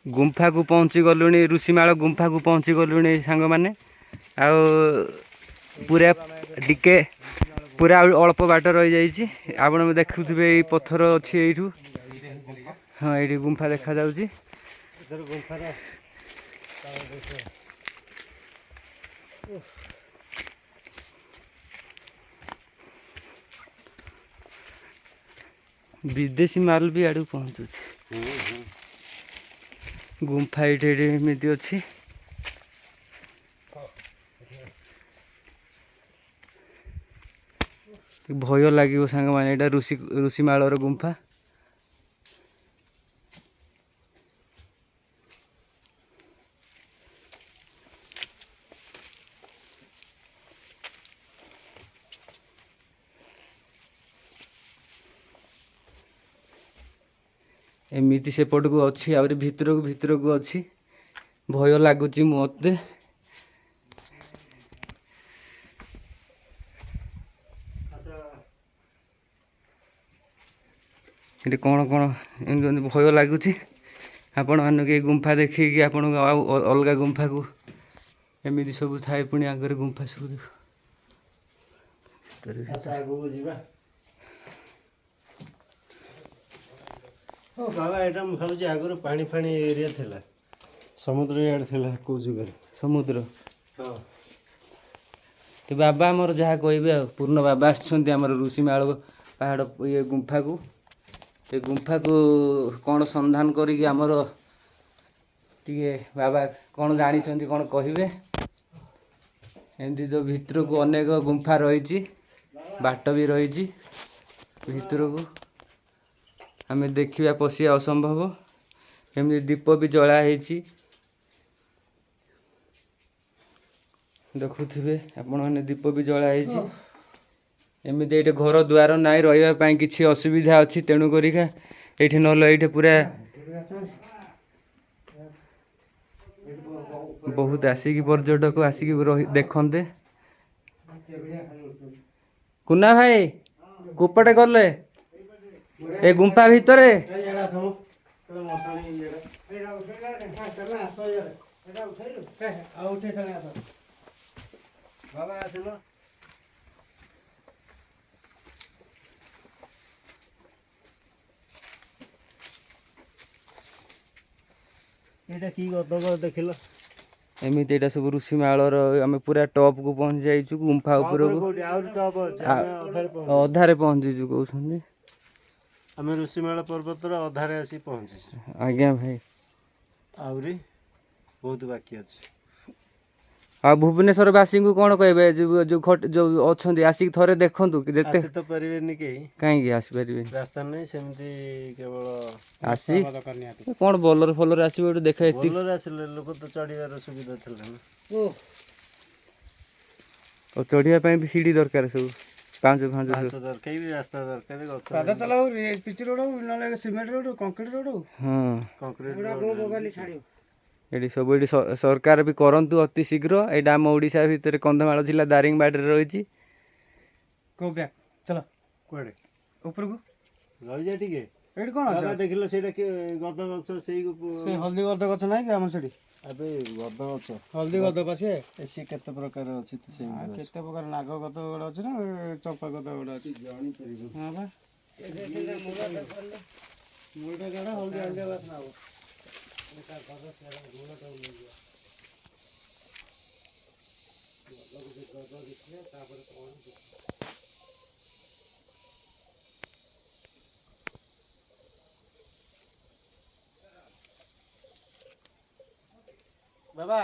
ଗୁମ୍ଫାକୁ ପହଞ୍ଚି ଗଲୁଣି, ଋଷିମାଳ ଗୁମ୍ଫାକୁ ପହଞ୍ଚି ଗଲୁଣି ସାଙ୍ଗମାନେ। ଆଉ ପୁରା ଟିକେ ପୁରା ଆଉ ଅଳ୍ପ ବାଟ ରହିଯାଇଛି। ଆପଣ ଦେଖୁଥିବେ, ଏଇ ପଥର ଅଛି ଏଇଠୁ। ହଁ, ଏଇଠି ଗୁମ୍ଫା ଦେଖାଯାଉଛି। ଏଥର ଗୁମ୍ଫାର ତଳ ଦେଖିବା। ବିଦେଶୀ ମାଲ ବି ଆଡ଼କୁ ପହଞ୍ଚୁଛି। ଗୁମ୍ଫା ଏଇଠି ଏମିତି ଅଛି। ଭୟ ଲାଗିବ ସାଙ୍ଗମାନେ। ଏଇଟା ଋଷିମାଳର ଗୁମ୍ଫା। ଏମିତି ସେପଟକୁ ଅଛି, ଆହୁରି ଭିତରକୁ ଭିତରକୁ ଅଛି। ଭୟ ଲାଗୁଛି ମୋତେ। ଆଚ୍ଛା। ଏଠି କ'ଣ କ'ଣ ଏମିତି ଏମିତି ଭୟ ଲାଗୁଛି ଆପଣମାନଙ୍କୁ। ଏଇ ଗୁମ୍ଫା ଦେଖିକି ଆପଣଙ୍କୁ ଆଉ ଅଲଗା ଗୁମ୍ଫାକୁ ଏମିତି ସବୁ ଥାଏ। ପୁଣି ଆଗରେ ଗୁମ୍ଫା ସବୁ ଦେଖ ଭିତରେ। ଆଚ୍ଛା, ଆଗକୁ ଯିବା। ହଁ ବାବା, ଏଇଟା ମୁଁ ଭାବୁଛି ଆଗରୁ ପାଣି ଫାଣି ଏରିଆ ଥିଲା, ସମୁଦ୍ର ଇଆଡ଼େ ଥିଲା କେଉଁ ଯୁଗରେ। ସମୁଦ୍ର। ହଁ। ତ ବାବା ଆମର ଯାହା କହିବେ। ଆଉ ପୂର୍ଣ୍ଣ ବାବା ଆସିଛନ୍ତି ଆମର ଋଷିମାଳ ପାହାଡ଼ ଇଏ ଗୁମ୍ଫାକୁ। ଏ ଗୁମ୍ଫାକୁ କ'ଣ ସନ୍ଧାନ କରିକି ଆମର ଟିକେ ବାବା କ'ଣ ଜାଣିଛନ୍ତି, କ'ଣ କହିବେ। ଏମିତି ତ ଭିତରକୁ ଅନେକ ଗୁମ୍ଫା ରହିଛି, ବାଟ ବି ରହିଛି ଭିତରକୁ। ଆମେ ଦେଖିବା ପଶିବା ଅସମ୍ଭବ। ଏମିତି ଦୀପ ବି ଜଳା ହେଇଛି, ଦେଖୁଥିବେ ଆପଣମାନେ, ଦୀପ ବି ଜଳା ହେଇଛି। ଏମିତି ଏଇଠି ଘର ଦ୍ୱାର ନାହିଁ, ରହିବା ପାଇଁ କିଛି ଅସୁବିଧା ଅଛି। ତେଣୁ କରିକା ଏଇଠି ନହେଲେ ଏଇଠି ପୁରା ବହୁତ ଆସିକି ପର୍ଯ୍ୟଟକ ଆସିକି ରହି ଦେଖନ୍ତେ। କୁନା ଭାଇ, କୁପଟେ ଗଲେ ଏ ଗୁମ୍ଫା ଭିତରେ। ଇଆଡ଼େ ଆସ ମ। ଏଇଟା ମଶାଣି ଇଏଟା। ତମେ ଆସ ଇଆଡ଼େ। ଆଉ ଉଠେଇ ସାରିଲେ ଆସ। ବାବା, ଆସିଲ। ଏଇଟା କି ଗଦକ ଦେଖିଲ? ଏମିତି ଏଇଟା ସବୁ ଋଷିମାଳର। ଆମେ ପୁରା ଟପକୁ ପହଞ୍ଚି ଯାଇଛୁ, ଗୁମ୍ଫା ଉପରକୁ। କୋଉଠି ଆହୁରି ଟପ୍ ଅଛି, ଆମେ ଅଧାରେ ପହଞ୍ଚି ଅଧାରେ ପହଞ୍ଚିଛୁ କହୁଛନ୍ତି। ଆମେ ଋଷିମାଳ ପର୍ବତର ଅଧାରେ ଆସି ପହଞ୍ଚିଛୁ। ଆଜ୍ଞା ଭାଇ। ଆହୁରି ବହୁତ ବାକି ଅଛି। ଆଉ ଭୁବନେଶ୍ୱର ବାସୀଙ୍କୁ କ'ଣ କହିବେ, ଯୋଉ ଯୋଉ ଖଟ ଯୋଉ ଅଛନ୍ତି, ଆସିକି ଥରେ ଦେଖନ୍ତୁ ଯେତେ। ଆସି ତ ପାରିବେନି କେହି। କାହିଁକି ଆସିପାରିବେନି? ରାସ୍ତା ନାହିଁ ସେମିତି କେବଳ। ଆସି କ'ଣ ବୋଲର ଫୋଲର ଆସିବ ଏଠୁ ଦେଖ ଏତିକି। ବୋଲର ଆସିଲେ ଲୋକ ତ ଚଢିବାର ସୁବିଧା ଥିଲା ନା। ଆଉ ଚଢିବା ପାଇଁ ବି ସିଡ଼ି ଦରକାର, ସବୁ ପାଉଁଛ ଫାଉଁଛ ସବୁ। ପାହାଚ ଦରକାର ବି, ରାସ୍ତା ଦରକାର, ଗଛ। ପାଦ ଚଲା ହଉ, ପିଚୁ ରୋଡ ହଉ, ନହେଲେ ସିମେଣ୍ଟ ରୋଡ ହଉ, କଂକ୍ରିଟ ରୋଡ ହଉ। ହଁ। କଂକ୍ରିଟ। ଏଠି ସବୁ ଏଠି ସରକାର ବି କରନ୍ତୁ ଅତି ଶୀଘ୍ର। ଏଇଟା ଆମ ଓଡ଼ିଶା ଭିତରେ କନ୍ଧମାଳ ଜିଲ୍ଲା ଦାରିଙ୍ଗବାଡ଼ିରେ ରହିଛି। ଗୋ ବ୍ୟାକ୍, ଚଲ। କୁଆଡେ? ଉପରକୁ। ରହିଯା ଟିକେ। ଏଇଠି କ'ଣ ଅଛି? ବାବା, ଦେଖିଲ ସେଇଟା କି ଗଦ ଗଛ ସେଇ ସେ ହଳଦୀ ଗଦ ଗଛ ନାହିଁ କି ଆମର ସେଠି? ଆବେ ଗଦ ଗଛ। ହଳଦୀ ଗଦ ପା ସିଏ। ଏ ସିଏ କେତେ ପ୍ରକାର ଅଛି ତ ସେମିତି ଗଛ। କେତେ ପ୍ରକାର ନାଗ ଗଦ ଗୋଟେ ଅଛି ନା, ଚମ୍ପା ଗଦ ଗୋଟେ ଅଛି। ଜାଣିପାରିବୁ। ହଁ ବା, ମୂଳଟା କାଢ, ହଳଦୀ ହଳଦିଆ ବାସ୍ନା ହବ। ବାବା।